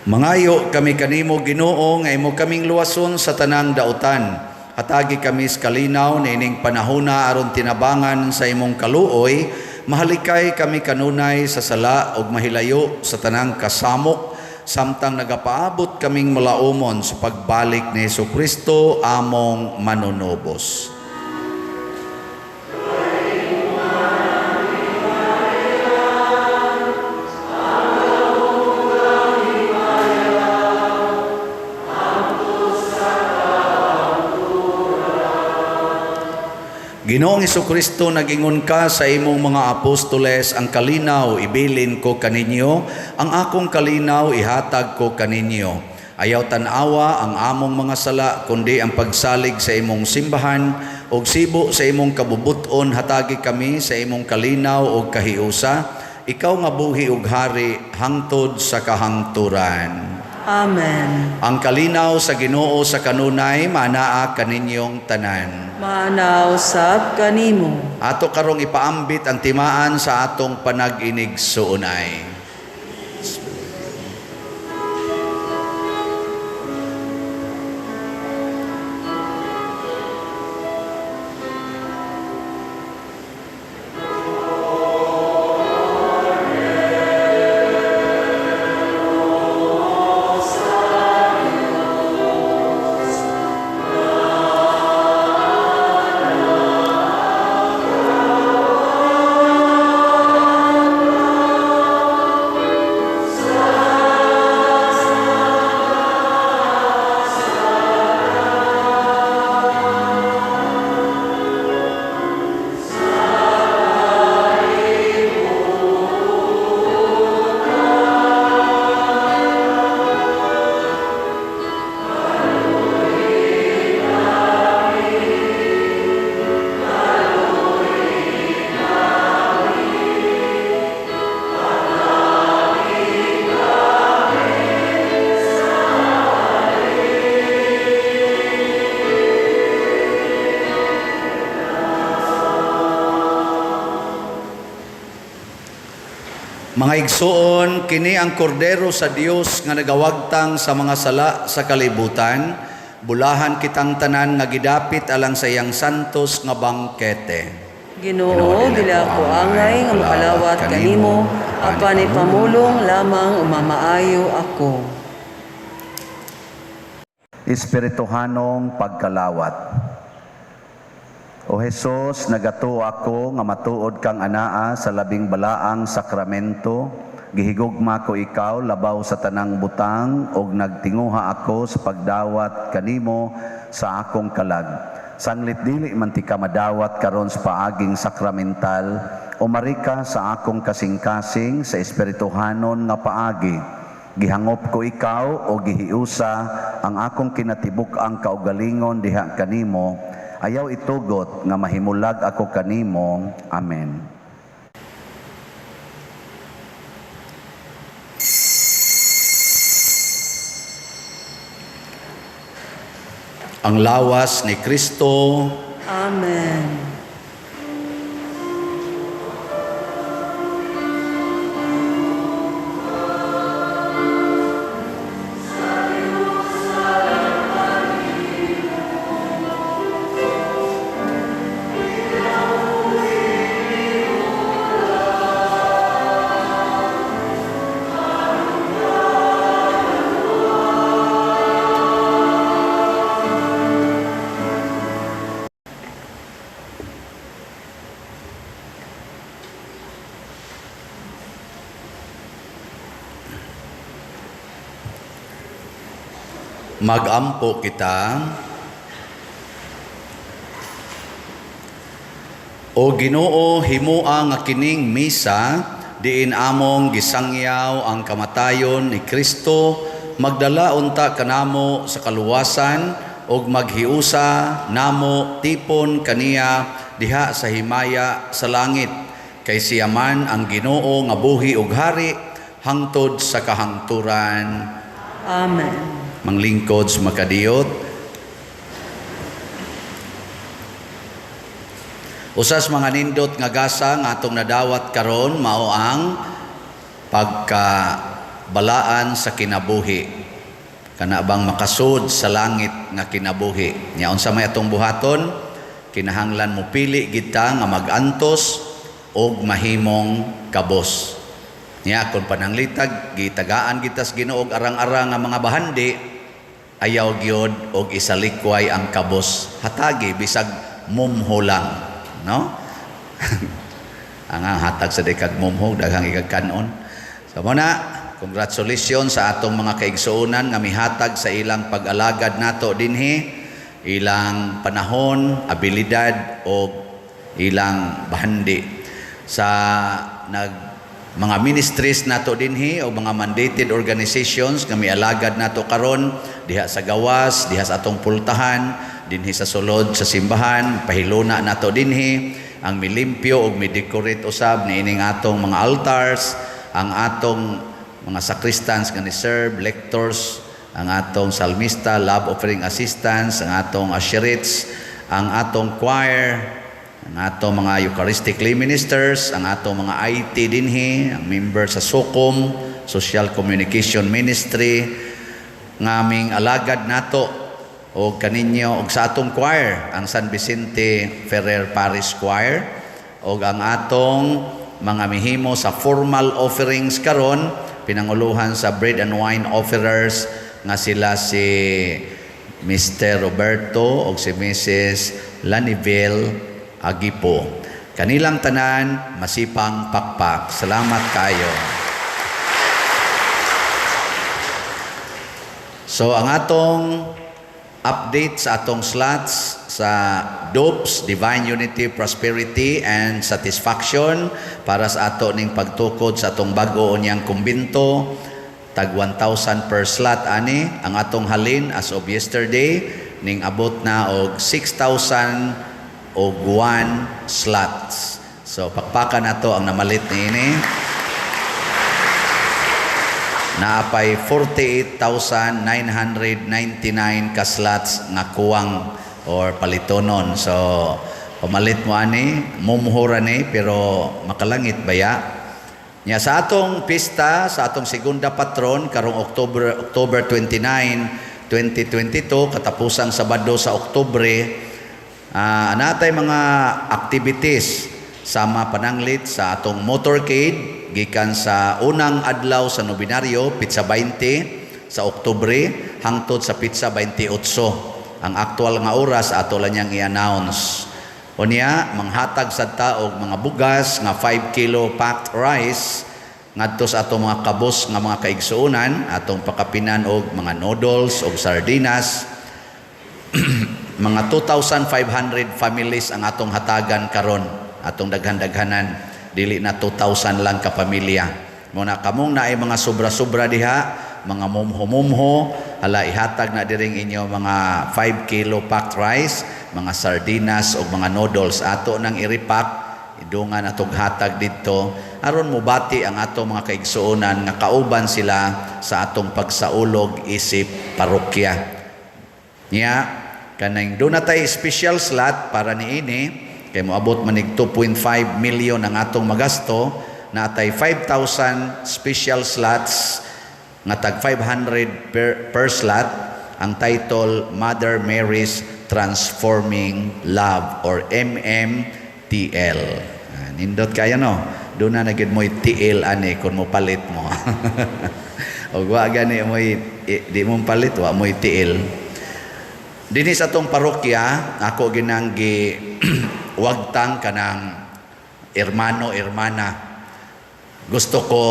[SPEAKER 1] Mangayo kami kanimo, Ginoo, nga imo kaming luwason sa tanang dautan. Hatagi kami sa kalinaw niining panahona aron tinabangan sa imong kaluoy, mahalikay kami kanunay sa sala ug mahilayo sa tanang kasamok samtang nagapaabot kaming malaumon sa pagbalik ni Hesukristo among manunubos. Ginoong Hesukristo, nagingon ka sa imong mga apostoles, ang kalinaw ibilin ko kaninyo, ang akong kalinaw ihatag ko kaninyo. Ayaw tan-awa ang among mga sala, kundi ang pagsalig sa imong simbahan, ug sibo sa imong kabubuton, hatagi kami sa imong kalinaw ug kahiusa. Ikaw nga buhi ug hari hangtod sa kahangturan.
[SPEAKER 4] Amen.
[SPEAKER 1] Ang kalinaw sa Ginoo sa kanunay maanaa kaninyong tanan.
[SPEAKER 4] Maanaw sab kanimo.
[SPEAKER 1] Ato karong ipaambit ang timaan sa atong panag-inig suunay. Mga igsuon, kini ang kordero sa Dios nga nagawagtang sa mga sala sa kalibutan, bulahan kitang tanan nga gidapit alang sa iyang santos nga bangkete.
[SPEAKER 4] Ginoo, dili ako angay nga makalawat kanimo, apan ipamulong lamang umamaayo ako.
[SPEAKER 1] Espirituhanong pagkalawat. O Hesus, nagatuo ako nga matuod kang anaa sa labing balaang sakramento, gihigugma ko ikaw labaw sa tanang butang ug nagtinguha ako sa pagdawat kanimo sa akong kalag. Sanglit dili man ti ka madawat karon sa paaging sakramental, umari ka sa akong kasing-kasing sa espirituhanon nga paagi. Gihangop ko ikaw o gihiusa ang akong kinatibuk-ang kaugalingon diha kanimo. Ayaw itugot nga mahimulag ako kanimo. Amen. Ang lawas ni Kristo.
[SPEAKER 4] Amen.
[SPEAKER 1] Magampo kita. O Ginoo, himua nga kining misa diin among gisangyaw ang kamatayon ni Kristo, magdala unta kanamo sa kaluwasan ug maghiusa namo tipon kaniya diha sa himaya sa langit. Kay siya man ang Ginoo nga buhi ug hari hangtod sa kahangturan.
[SPEAKER 4] Amen.
[SPEAKER 1] Manglingkod sa makadiyot. Usas mga nindot nga gasa nga atong nadawat karon mao ang pagkabalaan sa kinabuhi. Kana bang makasud sa langit nga kinabuhi. Nya unsa may atong buhaton? Kinahanglan mo pili kita nga magantos og mahimong kabos. Nya kon pananglitag gitagaan kita sa Ginoo og arang-arang nga mga bahandi, ayaw gyud og isalikway ang kabos. Hatagi bisag mumho lang, no? Ang hatag sa dekag mumho daghang ikagkanon. So mo na, congratulations sa atong mga kaigsuonan nga mihatag sa ilang pag-alagad nato dinhi, ilang panahon, abilidad o ilang bahandi sa nag mga ministries nato dinhi o mga mandated organizations nga mialagad nato karon diha sa gawas, diha sa atong pultahan, dinhi sa sulod sa simbahan, pahiluna nato dinhi ang milimpyo og midecorate usab niining atong mga altars, ang atong mga sacristans nga ni serve, lectors, ang atong salmista, love offering assistants, ang atong usherites, ang atong choir, ang atong mga Eucharistic lay ministers, ang atong mga IT dinhi, ang member sa SOCOM, Social Communication Ministry, nga aming alagad nato o kaninyo og sa atong choir, ang San Vicente Ferrer Parish Choir, og ang atong mga mihimo sa formal offerings karon, pinanguluhan sa bread and wine offerers nga sila si Mr. Roberto og si Mrs. Laniville Agipo. Kanilang tanan, masipang pakpak. Salamat kayo. So ang atong update sa atong slots sa DOPS, Divine Unity, Prosperity and Satisfaction, para sa ato ning pagtukod sa atong bag-o niyang kumbinto, tag 1,000 per slot ani. Ang atong halin as of yesterday ning abot na og 6,000 og 1 slots. So pakpakan nato ang namalit niini. Naapay 48,999 ka slots nga kuwang or palitonon. So pamalit mo ani, mumhura ni, pero makalangit baya. Nya sa atong pista, sa atong segunda patron karong October 29, 2022, katapusang Sabado sa Oktubre, natay mga activities sama pananglit sa atong motorcade gikan sa unang adlaw sa nobinaryo, pitsa 20 sa Oktubre hangtod sa pitsa 28. Ang aktual nga oras ato lang niyang i-announce. Unya, manghatag sad ta og mga bugas nga 5 kilo packed rice ngadto sa atong mga kabos nga mga kaigsuonan, atong pakapinan og mga noodles og sardinas. Mga 2,500 families ang atong hatagan karon, atong daghan-daghanan, dili na 2,000 lang ka pamilya. Muna kamong naay mga sobra-sobra diha, mga mumho-mumho, hala ihatag na diring inyo mga 5 kilo packed rice, mga sardinas o mga noodles. Ato nang iripak, idungan atong hatag didto aron mobati ang atong mga kaigsuonan nga kauban sila sa atong pagsaulog isip parokya. Nya kanang doon natay special slot para niini kay moabot manig 2.5 million ang atong magasto, natay 5,000 special slots nga tag 500 per slot, ang title Mother Mary's Transforming Love or MMTL. Nindot kayo no? Doon na nagyud mo'y TL ani kung mo palit mo. O wa gani mo'y di mo palit, wa mo'y TL. Dinhi sa atong parokya, ako ginang gi wagtang kanang hermano, hermana. Gusto ko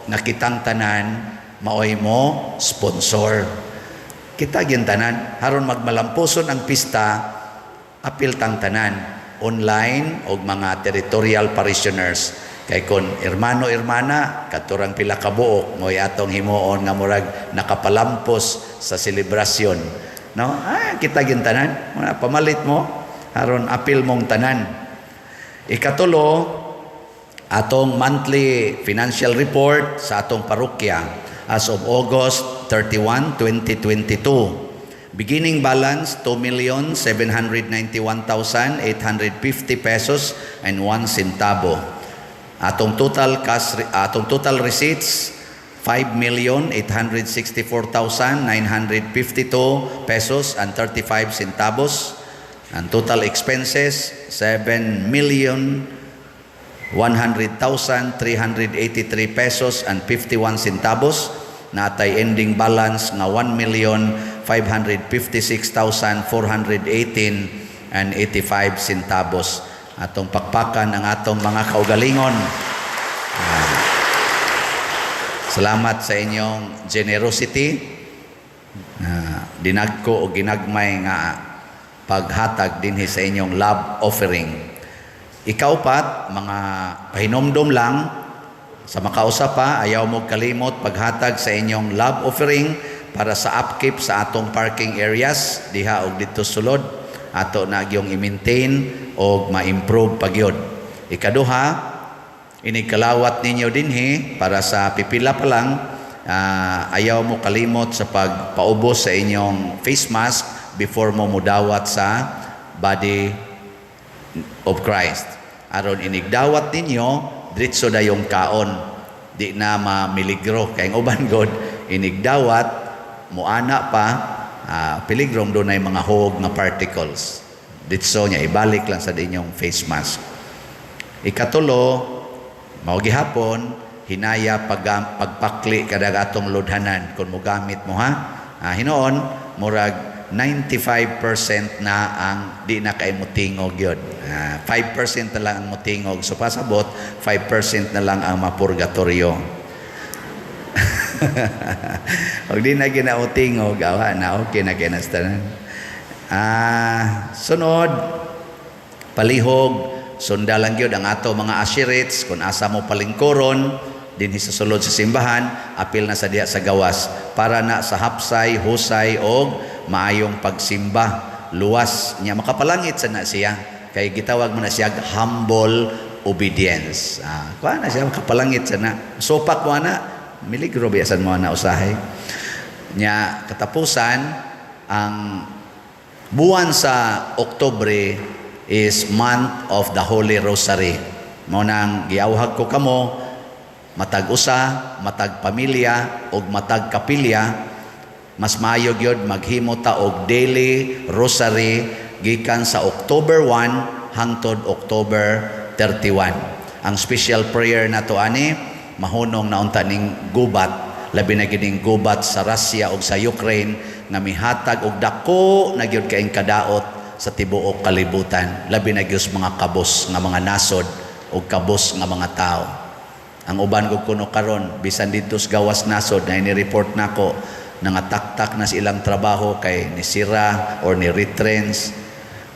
[SPEAKER 1] nga kitang tanan maoy mo sponsor. Kita gyud tanan haron magmalampuson ang pista, apil tang tanan online og mga territorial parishioners. Kay kon hermano, hermana, katurang pila ka buok mo'y atong himuon nga murag nakapalampos sa selebrasyon. No? Kita gyud tanan, mga pamalit mo aron apil mong tanan. Ikatulo, atong monthly financial report sa atong parokya as of August 31, 2022. Beginning balance 2,791,850 pesos and 1 centavo. Atong total cash, atong total receipts 5,864,952 pesos and 35 centavos. Ang total expenses 7,100,383 pesos and 51 centavos. Natay ending balance nga 1,556,418 and 85 centavos. Atong pakpakan ang atong mga kaugalingon. Salamat sa inyong generosity. Dinagko o ginagmay nga paghatag dinhi sa inyong love offering. Ikaupat, mga pahinomdom lang sa makausa pa, ayaw mo kalimot paghatag sa inyong love offering para sa upkeep sa atong parking areas diha og didto sulod, ato na gyung i-maintain og ma-improve pagyud. Ikaduha, inikalawat ninyo dinhi para sa pipila pa lang. Ayaw mo kalimot sa pagpaubos sa inyong face mask before mo mudawat sa body of Christ. Aron inigdawat ninyo, diretso dayong kaon. Di na mamiligro. Kay ang uban god, inigdawat, muana pa, piligrong dunay mga hog nga particles. Ditso niya, ibalik lang sa inyong face mask. Ikatulo, mao gihapon, hinaya pagpakli kada atong lodhanan kung mogamit mo, ha. Hinuon murag 95% na ang di na kay mutingog yun. 5% na lang ang mutingog. So pasabot, 5% na lang ang mapurgatorio. Pag di na ginautingog, awa na, okay na kinastanan. Sunod, palihog, sundalang gyud ang ato mga usherates kung asa mo palingkuron dinhi sa sulod sa simbahan, apil na sa diha sa gawas para na sa hapsay, husay og maayong pagsimba, luwas nya makapalangit sa na siya kay gitawag mo na siya humble obedience. Kuha na siya, makapalangit sa na. Supak mo na, miligro biyasan mo na usahay. Nya katapusan, ang buwan sa Oktubre is month of the Holy Rosary. Mao nang giawhag ko kamo, matag usa, matag pamilya ug matag kapilya, mas maayo gyud maghimo ta og daily rosary gikan sa October 1 hangtod October 31. Ang special prayer nato ani, mahunong na unta ning gubat, labi na gining gubat sa Russia ug sa Ukraine nga mihatag og dako na gyud kaing kadaot sa tibuok kalibutan, labi na gyud sa mga kabos nga mga nasod ug kabos nga mga tao. Ang uban ko kuno karon bisan didto sa gawas nasod na ini-report nako, nangataktak na sa ilang trabaho kay ni sira or ni retrench,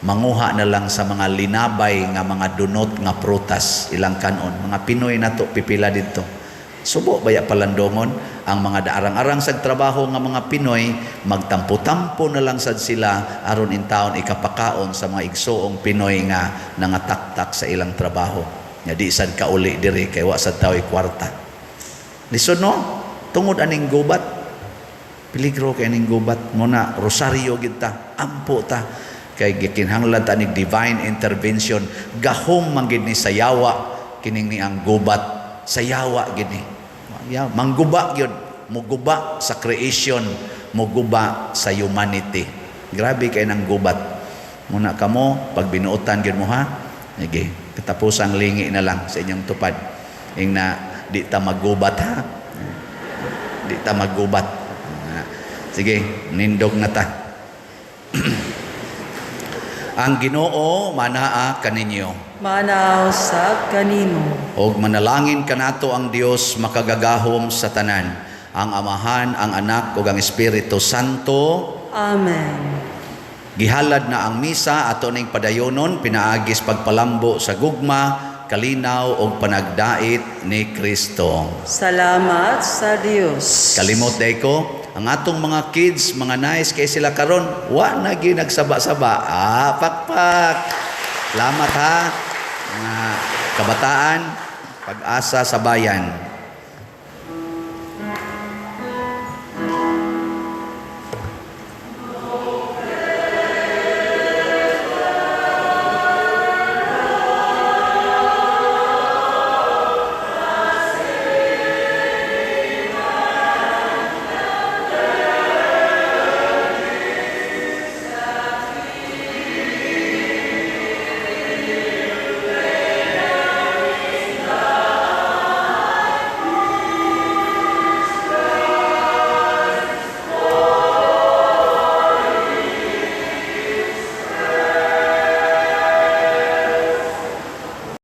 [SPEAKER 1] manguha na lang sa mga linabay nga mga dunot nga prutas ilang kanon. Mga Pinoy nato pipila didto. Subo baya palandongon ang mga daarang-arang sa trabaho nga mga Pinoy, magtampo-tampo na lang sad sila aron intawon ikapakaon sa mga igsuong Pinoy nga nangataktak sa ilang trabaho. Nga di sad kauli diri kay wa sad tao'y kwarta. Lisod, no? Tungod aning gubat. Peligro kay aning gubat mo na rosaryo gid ta, ampo ta kay gikinahanglan ta ning divine intervention. Gahom man gid ni sa yawa kining ni ang gubat, sa yawa gid ni. Ya, mangguba gyud, muguba sa creation, muguba sa humanity. Grabe kay nang gubat. Muna kamo pag binuotan gyud mo, ha. Sige, katapusang lingi na lang sa inyong tupad. Ing na di ta maggubat, ha. Di ta maggubat. Sige, nindog na ta. Ang Ginoo manaa kaninyo.
[SPEAKER 4] Manaa usab kanimo.
[SPEAKER 1] Og manalangin kanato ang Dios makagagahom sa tanan, ang Amahan, ang Anak ug ang Espiritu Santo.
[SPEAKER 4] Amen.
[SPEAKER 1] Gihalad na ang misa, ato ning padayonon pinaagis pagpalambo sa gugma, kalinaw ug panagdait ni Kristo.
[SPEAKER 4] Salamat sa Dios.
[SPEAKER 1] Kalimot day ko, ang atong mga kids, mga nice kay sila karon, wa na gyud nagsaba-saba. Pakpak. Salamat ha. Mga kabataan, pag-asa sa bayan.